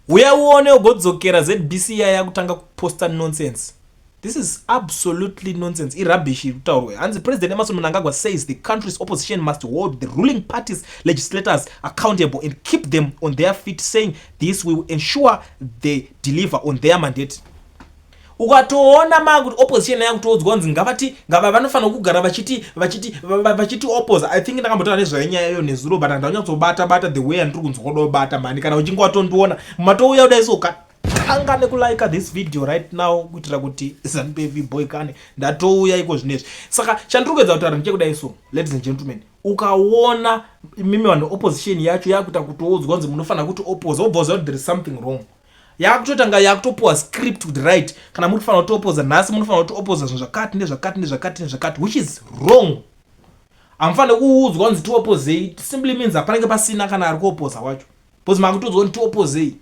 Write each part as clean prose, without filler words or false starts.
Uya uone ugodzokera ZBC iya yakutanga kuposta nonsense. This is absolutely nonsense. Irubbish iri kutaurwa. Hanzi President Emmerson Mnangagwa says the country's opposition must hold the ruling party's legislators accountable and keep them on their feet, saying this will ensure they deliver on their mandate. Ukatoona makuti opposition yakutoudzwa kunzi ngavati ngava vanofanira kugara vachiti vachiti vachiti oppose. I think ndakambotaura nezvayo nyaya iyo nezuro, but handanyatsobata bata the way andiri kunzwa kudobata mhani. Kana uchinge watondiona matouya kudai so, tanga nekulike this video right now kuitira kuti ZANU PF boy kane ndatouya iko zvinezvi. Saka chandiri kuedza kutaura ndechekudai so, ladies and gentlemen, ukaona mimi vanhu opposition yacho yakuita kutoudzwa kunzi munofanira kuti oppose, wobva uziva kuti there is something wrong. Yakutotanga yakutopuwa script kuti right, kana muri kufanira kutiopposa nhasi, munofanira kutiopposa zvinhu zvakati nezvakati nezvakati nezvakati, which is wrong. Hamufaniri kuudzwa kunzi tioppozei. Simply means hapanenge pasina kana ari kuopposa wacho, because makutoudzwa kuti tioppozei,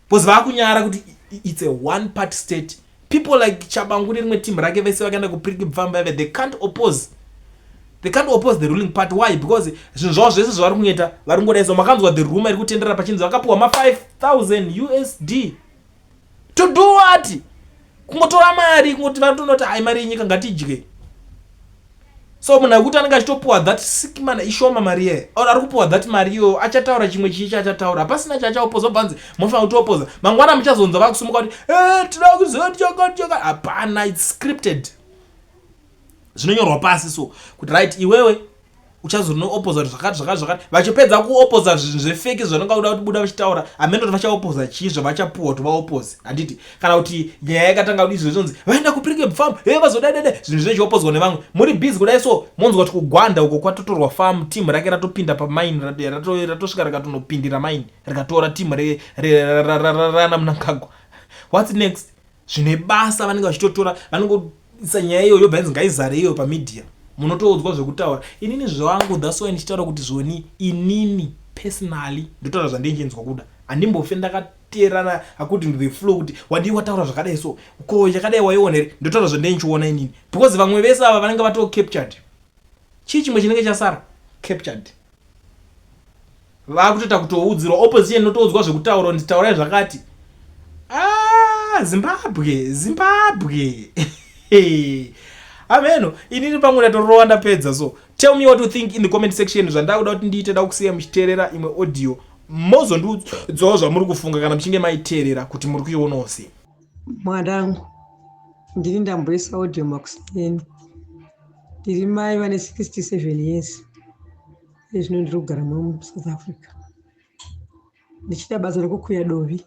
because vaakunyara kuti it's a one party state. People like Tshabangu nerimwe team rake vese vakaenda kuPrecabe Farm vave, they can't oppose, they can't oppose the ruling party. Why? Because zvinhu zvavo zvese zvavari kungoita vari kungodaiso. Makanzwa the rumor iri kutenderera pachinzi vakapiwa ma5000 USD to do what? Kungotora mari, kungoti vanotonoti hai, mari yenyika ngatidye. So munhu wekuti anenge achitopiwa that sick man ishoma mari iye or ari kupiwa that mari iyoyo, achataura chimwe chii chaachataura? Hapasina chaachaopposa. Obvanzi munofanira kutiopposa. Mangwana muchazonzwa vakusumuka kuti e tinoda kuziva chakati chakati. Hapana, it's scripted, zvinonyorwa pasi so kuti right, iwewe uchazonoopposa kuti zvakati zvakati zvakati. Vachipedza kuopposa zvinhu zvefake zvanonga kuda kuti buda vachitaura, hameno kuti vachaopposa chii zvavachapuwa kuti vaoppose, handiti? Kana kuti nyaya yakatanga kuti izvo zvonzi vaenda kuPrecabe Farm e vazodadada, zvinhu zvichiopposwa nevamwe. Muri busy kudai so, monzwa kuti kuGwanda uko kwatotorwa farm, team rake ratopinda pamine, ratosvika rikatonopindira mine, rikatora team rana Mnangagwa. What's next? Zvine basa vanenge vachitotora, vanongoisa nyaya iyoyo, bva yanzi ngaizare iyo pamedia, munotoudzwa zvekutaura. Inini zvangu, that's why ndichitaura kuti zvoni inini personally ndotaura zvandichinzwa kuda. Handimbofe ndakateerana according to the flow kuti wadii wataura zvakadai so, ko yakadai waiona here. Ndotaura zvandinchiona inini, because vamwe vese ava vanenge vato captured. Chii chimwe chinenge chasara? Captured. Vakutoita kutoudzirwa, opposition inotoudzwa zvekutaura kuti taurai zvakati. Ah, Zimbabwe, Zimbabwe, ameno. Inini pamwe ndatorova, ndapedza. So tell me what you think in the comment section. Zvandakuda kuti ndiite, da kusiya muchiteerera imwe audio, mozondiudzawo zvamuri kufunga kana muchinge maiteerera, kuti muri kuionawo sei. Mwanangu, ndini ndamboisa audio makuseni. Ndiri mai vane 67 years. Ezvino ndiri kugara muno muSouth Africa, ndichiita basa rekukuya dovi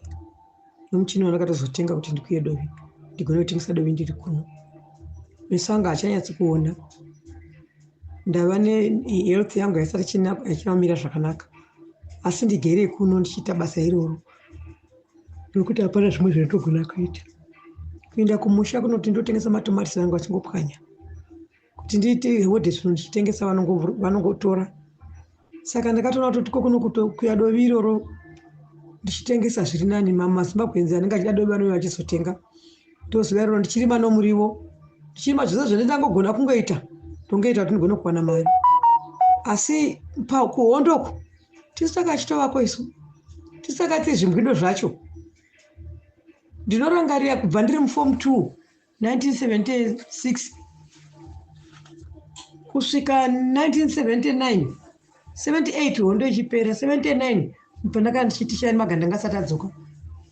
nomuchini wandakatozotenga kuti ndikuye dovi, ndigone kutengesa dovi ndiri kuno. Meso anga haachanyatsi kuona, ndava nehealth yangu haisati haichina zvakanaka, asi ndigere kuno ndichiita basa iroro nokuti hapana zvimwe zvandinogona kuita. Kuenda kumusha kunoti ndotengesa matomatisi angu achingopwanya, kuti ndiite hodhe zvinhu ndichitengesa, vanongotora. Saka ndakatoona kuti kokuno kuya dovi iroro ndichitengesa zviri nani. MaZimbabweans anenge achida dovi vanouya vachizotenga. Ndozuva iroro ndichirima nomuriwo, ndichirima zvose zvandingangogona kungoita, ndongoita kuti ndigone kuwana mari. Asi kuhondoko tisu takachitovako isu, tisu takati zvimbwido zvacho. Ndinorangarira kubva ndiri muform 2 1976 kusvika 1979 78, hondo ichipera 79, pandakanga ndichiticha magandanga asati adzoka,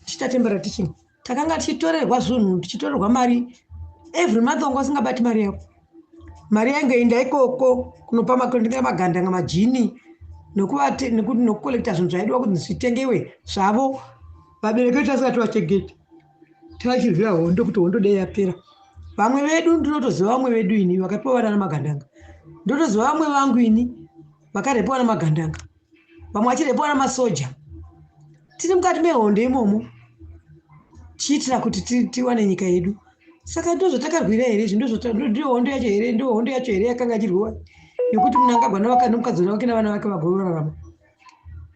tichiita temporary teaching, takanga tichitorerwa zvinhu, tichitorerwa mari every month. Wanga usingabati mari yako, mari yainge inda ikoko kunopa makondenga magandanga majini nekucollecta zvinhu zvaidiwa kuti zvitengewe zvavo. Vabereki vedu tasingatovachengeti, tavachirwira hondo kuti hondo dei yapera. Vamwe vedu, ndinotoziva vamwe vedu ini vakapiwa vana namagandanga. Ndotoziva vamwe vangu ini vakarepiwa namagandanga, vamwe vachirepiwa namasoja, tiri mukati mehondo imomo, tichiitira kuti tiwane nyika yedu. Saka ndo zvatakarwira here izvi? Ndiyo hondo yacho here? Ndo hondo yacho here yakanga ichirwiwa yekuti Mnangagwa nomukadzi wake navana vake vagororarama?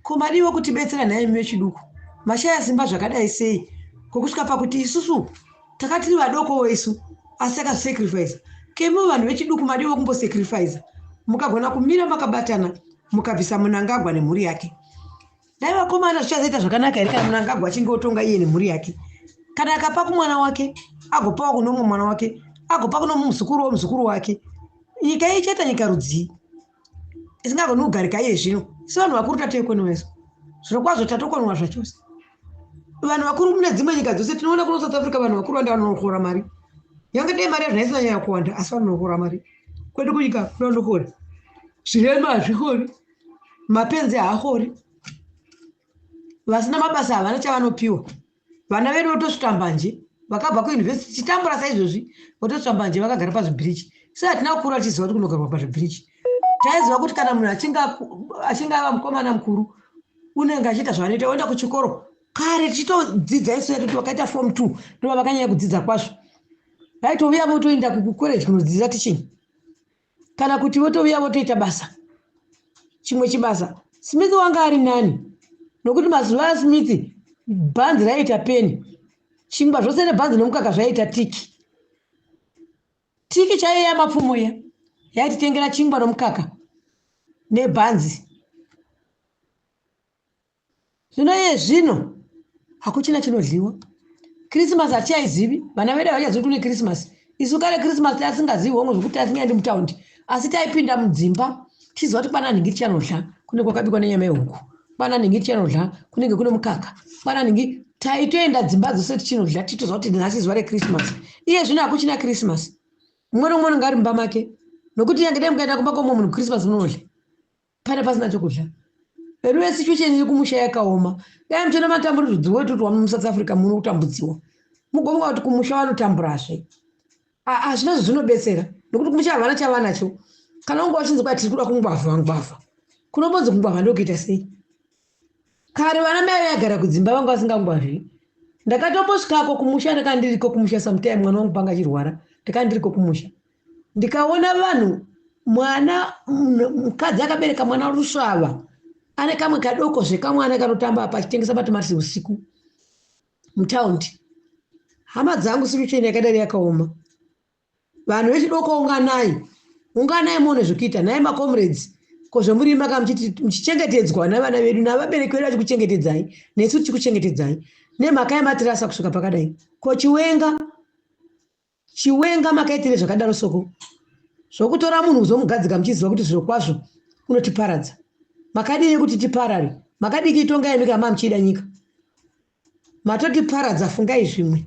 Ko madiwo kutibetsera nhaimi vechiduku? Mashaya simba zvakadai sei kwokusvika pakuti isusu takatiri vadokowo isu, asi takazvisacrifica kemi vanhu vechiduku? Madiwo kumbosacrifica mukagona kumira makabatana, mukabvisa Mnangagwa nemhuri yake. Dai vakomana zvichazoita zvakanaka here kana Mnangagwa achinge otonga iye nemhuri yake? Kana akapa kumwana wake, agopawo kune umwe mwana wake, agopa kune muzukuru womuzukuru wake. Nyika iyi ichaita nyika rudzii? Isingagoni kugarika iye zvino. Isu vanhu vakuru tatoikoniwa isu. Zvirokwazvo tatokonwa zvachose. Vanhu vakuru mune dzimwe nyika dzose tinoona kuno South Africa vanhu vakuru vanda vanokora mari. Yange dai mari yazvo isina nyaya kuwanda asi vanokora mari. Kwedu kunyika kunonokora. Zvirema hazvikori. Mapenzi haakori. Vasina mabasa havana chavanopiwa. Vana vedu votosvika mbanje vakabva kuyunivhesiti tichitambura saizvozvi votosvika mbanje vakagara pazvibhiriji. Se hatina kukura tichiziva kuti kunogarwa pazvibhiriji. Taiziva kuti kana munhu achinge ava mukomana mukuru unenge achiita zvaanoita oenda kuchikoro. Kare tichitodzidza isu yatoti vakaita form 2 ndova vakanyanya kudzidza kwazvo. Vaitouya votoenda kukoreji kunodzidza teaching. Kana kuti votouya votoita basa chimwe chibasa. Smith wanga ari nani nokuti mazuva aSmith bhanzi raiita peni, chingwa zvose nebhanzi nomukaka zvaiita tiki. Tiki chaiyo yamapfumo iya yaititengera chingwa nomukaka nebhanzi. Zvino iye zvino hakuchina chinodliwa. Kirisimasi hatichaizivi, vana vedu havachazivi kuti kune Kirisimasi. Isu kare Kirisimasi taisingazivi hongu zvekuti taisingaendi mutaundi, asi taipinda mudzimba tichiziva kuti kwana nhingi tichanodla kunenge kwakabikwa nenyama yehuku, kwana nhingi tichanodla kunenge kune mukaka, kwana nhingi taitoenda dzimba dzose tichinodla tichitoziva kuti nhasi zuva reKirisimasi. Iye zvino hakuchina Kirisimasi, mumwe nomumwe unenge ari mumba make, nokuti nyange dai mukaenda kumba kwomumwe munhu Kirisimasi munodla. Pane pasina chokudya. Veduwe situation iri kumusha yakaoma. Dai muchiona matambudziwo etutwa muSouth Africa muno kutambudziwa. Mugofunga kuti kumusha vanotamburazve. Hazvina zvinobetsera nokuti kumusha havana chavanacho. Kana unge wachinzi kwai tiri kuda kungwavha ngwavha. Kunombonzi kungwavha ndokuita sei? Kare vana mai vaigara kudzimba vanga vasingangwavhi. Ndakatombosvikako kumusha ndakanga ndiriko kumusha sometime mwana wangu panga achirwara ndakanga ndiriko kumusha. Ndikaona vanhu mwana mukadzi akabereka mwana rusvava ane kamwe kadoko zvekamwana kanotamba apa achitengesa matomatisi usiku mutaundi. Hama dzangu situation yakadari yakaoma. Vanhu vechidoko unganai, unganai muone zvekuita. Nhai macomrades, ko zvemuri maka muchichengetedzwa navana vedu navabereki vedu vachikuchengetedzai nesu tichikuchengetedzai nemhaka yematirasa kusvika pakadai. Ko Chiwenga Chiwenga makaitire zvakadaro soko zvokutora munhu kuzomugadzika muchiziva kuti zvirokwazvo unotiparadza. Makadii kuti tiparare? Makadii kuitonga imi kana mamuchiida nyika? Matotiparadza fungai zvimwe.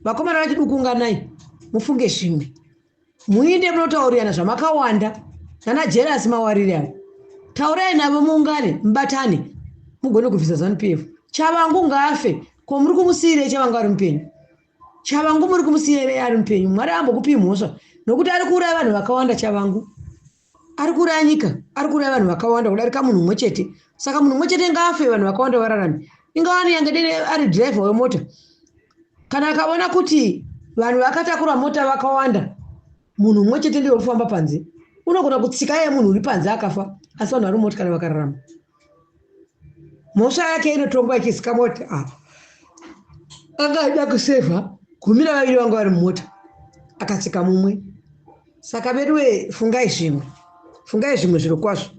Vakomana vachiduku unganai mufunge zvimwe. Muinde munotaurirana zvamakawanda nana Jealous Mawarire avo. Taurai navo muungane mubatane mugone kubvisa Zanu PF. Chavangu ngaafe ko muri kumusiirei Chavangu ari mupenyu? Chavangu muri kumusiya here ari mupenyu? Mwari haambokupi mhosva nokuti ari kuuraya vanhu vakawanda. Chavangu ari kuuraya nyika, ari kuuraya vanhu vakawanda kudarika munhu mumwe chete. Saka munhu mumwe chete ngaafe, vanhu vakawanda vararame. Ingawani yange dene ari driver wemota, kana akaona kuti vanhu vakatakura mota vakawanda, munhu mumwe chete ndiye kufamba panze, unogona kutsika iye munhu uri panze akafa, asi vanhu vari mumotikari vakararama. Mhosva yake inotongwa ichizikamwa kuti apa anga aida kusevha 12 vanga vari mumota akatsika mumwe. Saka veduwe fungai zvimwe, fungai zvimwe zviro kwazvo.